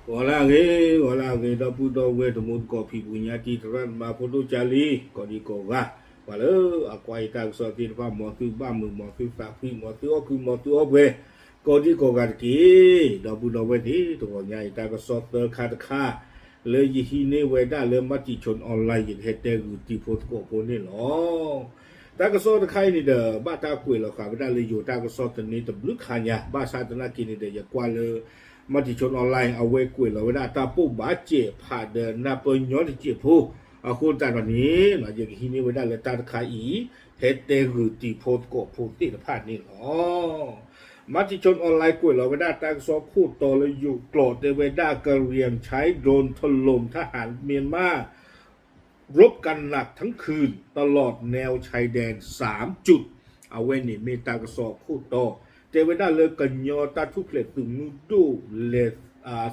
ဂီၤလၢအဂ့ၤ, ဂီၤလၢအဂ့ၤ, ဒီပုၢ်ဒီဝဲၢ်တံၤသကိးဖံဖုညါတံၤသရၣ်သမါဖိဒိၣ်ကၢလံ, ကိးဒံကိးဂၤ, ပှၤလၢအကွၢ်ယတၢ်ကစီၣ်သ့ၣ်တဖၣ် မ်သုဘၣ်မုာ် မ်သုသးဖှံ မ်သုအီၣ်ကုာ် မ်သုအီၣ်ပှဲၤ, ကိးဒံကိးဂၤတက့ၢ်. ဒီပုၢ်ဒီဝဲၢ်သ့ၣ်, တဂီၤညါအံၤတၢ်ကစီၣ်သၢခါတခါ လၢယဟံးန့ၢ်ဝဲဒၣ်လၢ Matichon Online ယကဟဲတဲဂုာ်တံၤဖိသကိးဖိန့ၣ်လီၤ. တၢ်ကစီၣ်တခါအံၤန့ၣ်ဒီး ဘၣ်တၢ်ကွဲးလီၤဃာ်ဝဲဒၣ်လၢယိၤတၢ်ကစီၣ်တန့ၢ်တဘျုးခါညါ, ဘၣ်ဆၣ်သနာ်က့န့ၣ်ဒီး ယကွၢ်လၢ Matichon Online အဝဲကွဲးလီၤဝဲဒၣ်တၢ်ပိၢ်ဘၣ်စဲးဖးဒီးနၢ်ပၢၢ်ညီတစဲးဖိ, အဃိသတးဒီးန့ၣ် ယကဟံးန့ၢ်ဝဲဒၣ်လၢတၢ်တခါအံၤ ဟဲတဲဂုာ်တံၤဖိသကိးဖိသ့ၣ်တဖၣ်န့ၣ်လီၤ. Matichon Online ကွဲးလီၤဝဲဒၣ်တၢ်ကစီၣ်ခိၣ်တီလၢယိၤကျိာ် တဲဝဲဒၣ် กะเหรี่ยงใช้โดรนถล่มทหารเมียนมา รบกันหนักทั้งคืน ตลอดแนวชายแดนสามจุด အဝဲန့ၣ်မ့ၢ်တၢ်ကစီၣ်ခိၣ်တီ, တဲဝဲဒၣ်လၢကညီတၢ်ထူၣ်ဖျဲးသုးမုၢ်ဒိၣ်လဲၤ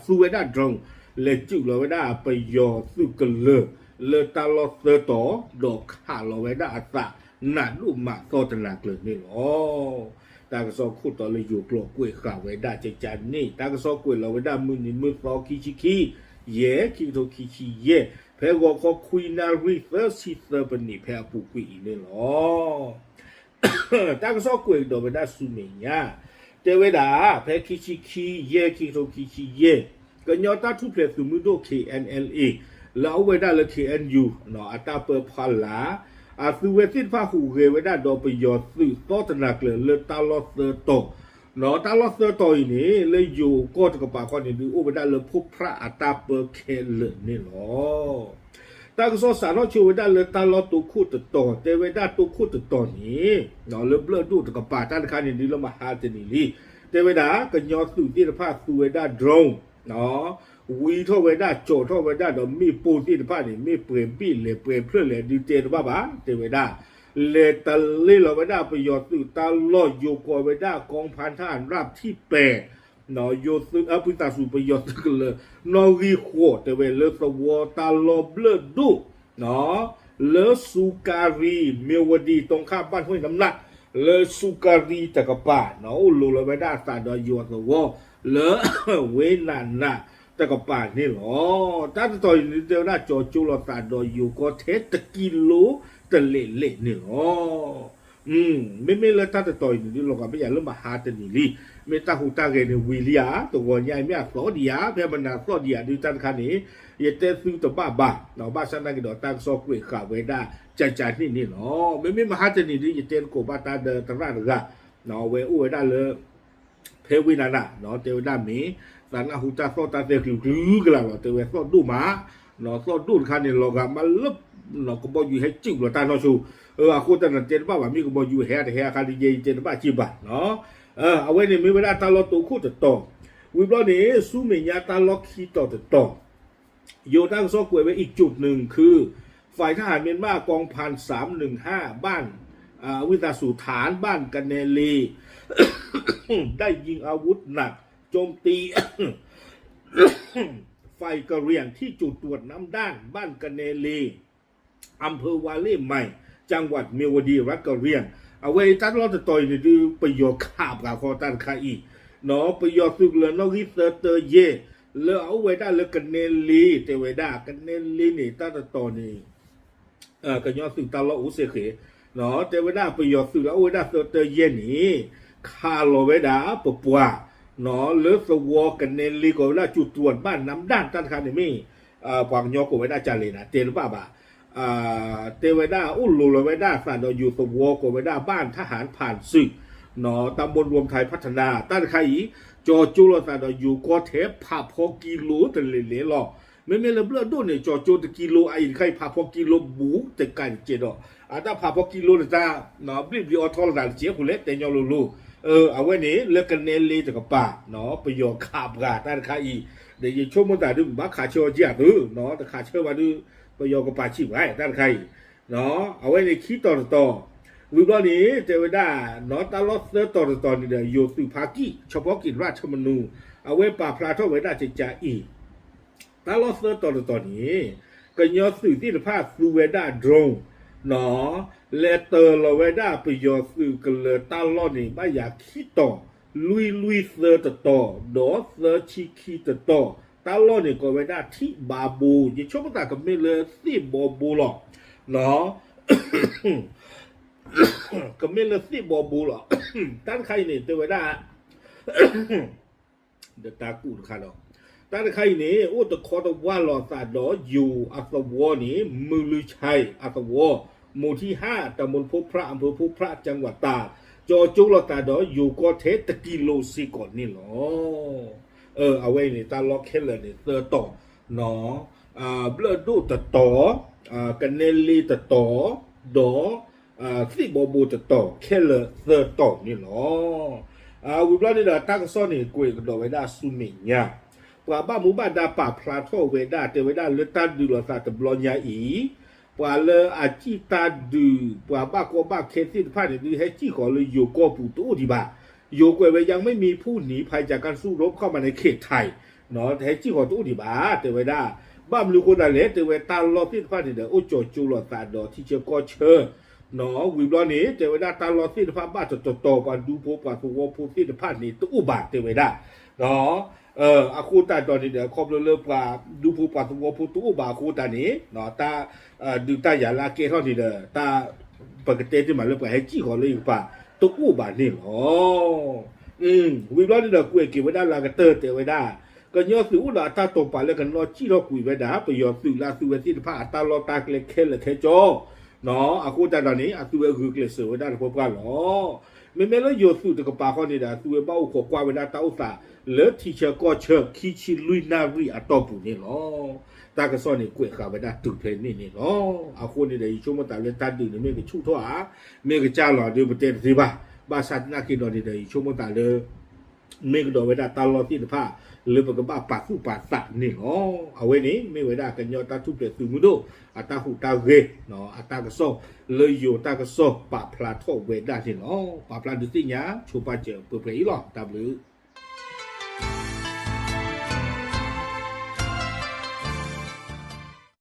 သူဝဲဒၣ် drone လဲၤစုၣ်လီၤဝဲဒၣ်ပယီၤသုးကလၢၤ လၢတၢ်လီၢ်သၢတီၤ ဒီးခးလီၤဝဲဒၣ်အသး နးဒိၣ်မးသီတနၤကျၢၤန့ၣ်လီၤ. တၢ်ကစီၣ်ခိၣ်တီလၢယိၤကျိာ်ကွဲးဃာ်ဝဲဒၣ်ကကန့ၣ်, တၢ်ကစီၣ်ကွဲးလီၤဝဲဒၣ်မုၢ်နံၤမုၢ်သီခံဆံခံ ယဲၢ် ခံကထိခံဆံယဲၢ်, ဖဲဂီၤခီခွံနၣ်ရံၣ်သၢဆံသၢပနံး ဖဲအပူၤကွံာ်အံၤန့ၣ်လီၤ. တၢ်ကစီၣ်ကွဲးကဒီးဝဲဒၣ်ဆူမဲာ်ညါ, တဲဝဲဒၣ် ဖဲခံဆံခံ ယဲၢ် ခံကထိခံဆံယဲၢ်, ကညီတၢ်ထူၣ်ဖျဲးသုးမုၢ်ဒိၣ် K N L A လၢအအိၣ်ဝဲဒၣ်လၢ K N U အတၢ်ပၢဖီလာ်, အသုဝဲသ့ၣ်တဖၣ်ဟူးဂဲၤဝဲဒၣ်ဒီးပယီၤသုးသီတနၤကျၢၤ လၢတၢ်လီၢ်သၢတီၤ, တၢ်လီၢ်သၢတီၤအံၤန့ၣ် လၢယိၤကီၢ်တကပၤခီန့ၣ်ဒုး အိၣ်ဝဲဒၣ်လၢဖိဖြၣ်အတၢ်ပၢခဲလၢာ်န့ၣ်လီၤ. တၢ်ကစီၣ်စးထီၣ်ဆိဝဲဒၣ်လၢတၢ်လီၢ်တိခိၣ်တတီၤ, တဲဝဲဒၣ်တိခိၣ်တတီၤန့ၣ် လၢဘျၢၣ်ဒိၣ်တကပၤ တၢ်တခါန့ၣ်ဒုးလၢမဟါတနံၤလံ, တဲဝဲဒၣ်ကညီသုးသ့ၣ်တဖၣ်သူဝဲဒၣ် drone ဝံထီၣ်ဝဲဒၣ် ကၠီၤထီၣ်ဝဲဒၣ်ဒီးမ့ၣ်ပိၢ်သ့ၣ်တဖၣ်န့ၣ် မ့ၢ်ပှဲၤဘ့ၣ်လဲၣ်ပှဲၤဖျၢၣ်လဲၣ်ဒုးတဲတဘၣ်ဘၣ်, တဲဝဲဒၣ် လဲၤတလ့လီၤဝဲဒၣ်ပယီၤသုးတၢ်လီၢ်ယိၤကီးဝဲဒၣ် กองพันทหารราบที่แปด ယိၤသုးအပုၢ်သးစူၤပယီၤသုးကလၢၤ နီၣ်ဂံၢ်ဃိး တဲဝဲလၢသဝီတၢ်လီၢ်ဘျၢၣ်ဒိၣ် လၢစူကၤရံၤ မ့ၢ်ဝဒံ တၢ်ခၣ်ဘၣ်ထွဲနမ်းလၢ် လၢစူကၤရံၤတကပၤ အိၣ်လိၤလီၤဝဲဒၣ်အသးဒီးယိၤအသဝီ လၢဝ့နးနးတကပၤန့ၣ်လီၤ. တၢ်တတီၤအံၤန့ၣ်ဒုးတဲဝဲဒၣ်ကၠီၤကၠိလီၤသးဒီးယိၤကီၢ်ထဲတကံလိတလဲးလဲးန့ၣ်လီၤ. မ့မ့ၢ်လၢတၢ်တတီၤအံၤန့ၣ်ဒုးလီၤဂာ်ဘၣ်ယၤလၢမဟါတနံၤလံ, မ့ၢ်တၢ်ဟူးတၢ်ဂဲၤန့ၣ်ဝံၤလံဧါ, တဂီၤညါအံၤမ့ၢ်အသီဒံးဧါ, ဖဲမနၤသီဒံးဧါဒုးတၢ်တခါန့ၣ် ယတဲသုတဘၣ်ဘၣ်, ဘၣ်ဆၣ်သနာ်က့ဒီးတၢ်ကစီၣ်ကွဲးဃာ်ဝဲဒၣ်ကကန့ၣ်န့ၣ်လီၤ. မ့မ့ၢ်မဟါတနံၤဒုး ယတဲသကိးဘၣ်တၢ်ဒီးသရၣ်တဂၤ အဝဲအိၣ်ဝဲဒၣ်လၢ ဖဲဝ့နၤနၤ တဲဝဲဒၣ်မ့ၢ် သးနၢ်ဟူတၢ်သီၣ်တၢ်သဲကျူၤကျူၤကလၢ်လီၤ, တဲဝဲသီၣ်ဒိၣ်မး, သီၣ်ဒိၣ်တခါန့ၣ် လီၤဂာ်မးလၢ ကဘီယူၤဟဲစုၣ်လီၤတၢ်နီၢ်ဆိ, အဃိသတးန့ၣ်တဲတဘၣ်ဘၣ် မ့ၢ်ကဘီယူၤဟဲတဟဲအခါဒုး ယဲယတဲတဘၣ်က့ၤဘၣ်. အဝဲန့ၣ်မ့ၢ်ဝဲဒၣ်တၢ်လီၢ်တိခိၣ်တတီၤ, ဝံၤဘျီန့ၣ် ဆူမဲာ်ညါတၢ်လီၢ်ခံတီၤတတီၤ ယိၤတၢ်ကစီၣ်ကွဲးဝဲအံၤ จุดหนึ่งคือ ฝ่ายทหารเมียนมากองพันสามหนึ่งห้า บ้าน อ่า วิทยาสูฐาน บ้านกะแนเล ได้ยิงอาวุธหนักโจมตี ฝ่ายกะเหรี่ยงที่จุดตรวจน้ำด้านบ้านกะแนเล อำเภอวาเล่ใหม่ จังหวัดเมียวดี รัฐกะเหรี่ยง အဝဲအံၤတၢ်လီၢ်တတီၤအံၤန့ၣ်ဒုး ပယီၤခးပှၤဃီတၢ်တခါအံၤ, ပယီၤသုးကလၢၤနီၣ်ဂံၢ်သၢတၢယဲၢ် လၢအအိၣ်ဝဲဒၣ်လၢကနဲလ့ တဲဝဲဒၣ် ကနဲလ့န့ၣ် တၢ်တတီၤန့ၣ် ကညီသုးတၢ်လီၢ်အိၣ်စ့ၢ်ကီး, တဲဝဲဒၣ်ပယီၤသုးလၢအအိၣ်ဝဲဒၣ်သၢတၢယဲၢ်န့ၣ် ခးလီၤဝဲဒၣ်ပပှၤ လၢသဝီကနဲလ့ ကိးဝဲဒၣ် จุดตรวจบ้านน้ำด้าน တၢ်တခါန့ၣ်မ့ၢ် ပှၤကညီကိးဝဲဒၣ်ကလဲၣ်နၤ တဲတဘၣ်ဘၣ်, တဲဝဲဒၣ်အိၣ်လိၤလီၤဝဲဒၣ်အသးဒီးယိၤသဝီကိးဝဲဒၣ် บ้านทหารผ่านศึก ตำบลรวมไทยพัฒนา တၢ်တခါအံၤ ကၠီၤကၠိလီၤသးဒီးယိၤကီၢ်ထဲ ဖးဖီကံလိတလဲးလဲးလီၤ. မ့မ့ၢ်လၢဘျၢၣ်ဒိၣ်န့ၣ် ကၠီၤကၠိတကံလိအံၤတခါအံၤ ဖးဖီကံလိဘူးတကးတကဲးဒီး အတၢ်ဖးဖီကံလိန့ၣ်တၢ် ဘျ့ၣ်ဘျ့အီထီလီၤသးတကဲးဖိလဲၣ် တဲညီလိၤလိၤ, အဝဲန့ၣ် လၢကနဲလ့တကပၤ ပယီၤခးပှၤတၢ်တခါအံၤ, ဒီးယဆိကမိၣ်သးဒုး ပဘၣ်ခးဆၢအီၤကံအသု, တခးဆၢဘၣ်ဒုး ပယီၤကပာ်ဆံးပှၤတၢ်တခါအံၤ, အဝဲန့ၣ်ခံတီၤတတီၤ, ဝံၤဘျီန့ၣ် တဲဝဲဒၣ် တၢ်လီၢ်သၢတီၤတတီၤန့ၣ်ဒီး ယိၤသုးဖါကံၣ် เฉพาะกิจราชธรรมนูญ အဝဲပာ်ဖျါထီၣ်ဝဲဒၣ်ကကးအံၤ တၢ်လီၢ်သၢတီၤတတီၤန့ၣ် ကညီသုးသ့ၣ်တဖၣ်သူဝဲဒၣ် drone လဲၤတၢၤလီၤဝဲဒၣ်ပယီၤသုးကလၢၤတၢ်လီၢ်န့ၣ် ဘၣ်ယၤခံတီၤ, လွံၢ်လွံၢ်သၢတတီၤ ဒီးသၢဆံခံတတီၤ တၢ်လီၢ်န့ၣ်ကိးဝဲဒၣ်ထံၣ်ဘါဘိ, ယဆိကမိၣ်သးကမ့ၢ်လၢသ့ၣ်ဘီဘိလီၤ. ကမ့ၢ်လၢသ့ၣ်ဘီဘိလီၤ. တၢ်တခါအံၤန့ၣ် တဲဝဲဒၣ် ဒီးတၢ်ကူၣ်တခါဒီး, တၢ်တခါအံၤန့ၣ် အိၣ်တခီတဝၢ်လိာ်သးဒီးယိၤအသဝီန့ၣ် မုၢ်လုၢ်ဆဲအသဝီ, မူၤထံဟၣ် တၢ်မူၤဖိဖြၣ် အမၢဖိဖြၣ် ကၠၣ်ဝးတၢ်, ကၠီကၠိလိာ်သးဒီးယိၤကီၢ်ထဲတကံလိၤစ့ၢ်ကီးန့ၣ်လီၤ. အဝဲအံၤန့ၣ် တၢ်လီၢ်ခဲလၢာ်န့ၣ်သၢတီၤ, ဘျၢၣ်ဒိၣ်တတီၤ, ကနဲလ့တတီၤ, ဒီး သ့ၣ်ဘီဘိတတီၤ ခဲလၢာ်သၢတီၤန့ၣ်လီၤ. ဝံၤဘျီန့ၣ်ဒီးတၢ်ကစီၣ်န့ၣ် ကွဲးကဒီးဝဲဒၣ်ဆူမဲာ်ညါ, ပှၤဘၣ်မူဘၣ်ဒါပာ်ဖျါထီၣ်ဝဲဒၣ် တဲဝဲဒၣ်လၢတၢ်ဒုးလိာ်သးတဘျီညါအံၤ, ပှၤလၢအစံၣ်တၢ်ဒုး ပှၤဘၣ်ကီဘၣ်ခဲသ့ၣ်တဖၣ်န့ၣ် ဒုးဟဲစံၣ်ဃီၤလၢယိၤကီၢ်ပူၤတအိၣ်ဒံးဘၣ်. ယိၤကွဲးဝဲ ยังไม่มีผู้หนีภัยจากการสู้รบเข้ามาในเขตไทย ဟဲစံၣ်ဃီၤတအိၣ်ဒံးဘၣ် တဲဝဲဒၣ်. ဘၣ်မနုၤအဃိသတးလဲၣ် တဲဝဲတၢ်လီၢ်သ့ၣ်တဖၣ်န့ၣ်ဒီး အိၣ်ကၠီၤကၠိလိာ်သးဒီးထံဆၢကီၢ်ဆၢ ဝံၤဘျီန့ၣ် တဲဝဲဒၣ်တၢ်လီၢ်သ့ၣ်တဖၣ်ဘၣ်တတီၤတီၤ ပှၤဒူဖိပှၤသဝီဖိသ့ၣ်တဖၣ်န့ၣ် တအိၣ်ဘၣ်တဲဝဲဒၣ်. အဃိသတးဒီးန့ၣ်ဒီး ခီဖျိလၢပှၤဒူဖိပှၤသဝီဖိတအိၣ်ဘၣ်အဃိသတးန့ၣ် တၢ်ဒုးတၢ်ယၤလၢအကဲထီၣ်န့ၣ်ဒီး တၢ်ပကတဲတ့ၢ်မးလၢပှၤဟဲစံၣ်ဃီၤလၢယကပၤ တအိၣ်ဘၣ်န့ၣ်လီၤ. ဝံၤဘျီန့ၣ်ဒီး ကွဲးက့ၤဝဲဒၣ်လၢအကတၢၢ်တဲဝဲဒၣ်, ကညီသုးအိၣ်ဒီးအတၢ်တိာ်ပာ်လၢကနီၣ်စံၣ်ထီၣ်ကွံာ်ဝဲဒၣ် ပယီၤသုးလၢအသုဝဲသ့ၣ်တဖၣ်အတၢ်လီၢ်တၢ်ကျဲခဲလၢာ်ခဲဆ့, အဃိသတးဒီးန့ၣ် အသုဝဲဂုာ်ကျဲးစၢးဝဲဒၣ်တပှၢ်ပှၢ်လီၤ. မ့မ့ၢ်လၢယိၤသုးတကပၤဃီန့ၣ်ဒီး အသုဝဲဘၣ်အိၣ်ခိးကွၢ်ဝဲဒၣ်တၢ်အိၣ်သးလၢထံဆၢကီၢ်ဆၢ ခံဆံလွံၢ်နၣ်ရံၣ်အတီၢ်ပူၤန့ၣ်လီၤ. တၢ်ကစီၣ်န့ၣ်ကွဲးဃာ်ဝဲဒၣ်တုၤဖဲန့ၣ်န့ၣ်လီၤ. အဃိန့ၣ်ဒီး ယဆိကမိၣ်သးလၢတၢ်ဒုးန့ၣ်မ့ၢ်ကဆူၣ်ထီၣ်ဧါ, မ့ၢ်ကစၢ်လီၤဒီးပတဲတသ့ဘၣ်. ဘၣ်ဆၣ်သနာ်က့ဒီးန့ၣ်ဒီး ယဆိကမိၣ်သးလၢ မ့ၢ်ကဒီးဝဲဒၣ်တၢ်လီၢ်သ့ၣ်တဖၣ် လၢပကဘၣ်ပာ်သူၣ်ပာ်သးန့ၣ်လီၤ. အဝဲန့ၣ်မ့ၢ်ဝဲဒၣ်ကညီတၢ်ထူၣ်ဖျဲးသုးမုၢ်ဒိၣ် အတၢ်ဟူးတၢ်ဂဲၤ အတၢ်ကစီၣ် လၢယိၤတၢ်ကစီၣ်ပာ်ဖျါထီၣ်ဝဲဒၣ်န့ၣ်လီၤ. ပာ်ဖျါဒုးသ့ၣ်ညါ ဆိပာ်စၢၤပှဲၤပှဲၤအံၤလီၤ. တၢ်ဘျုး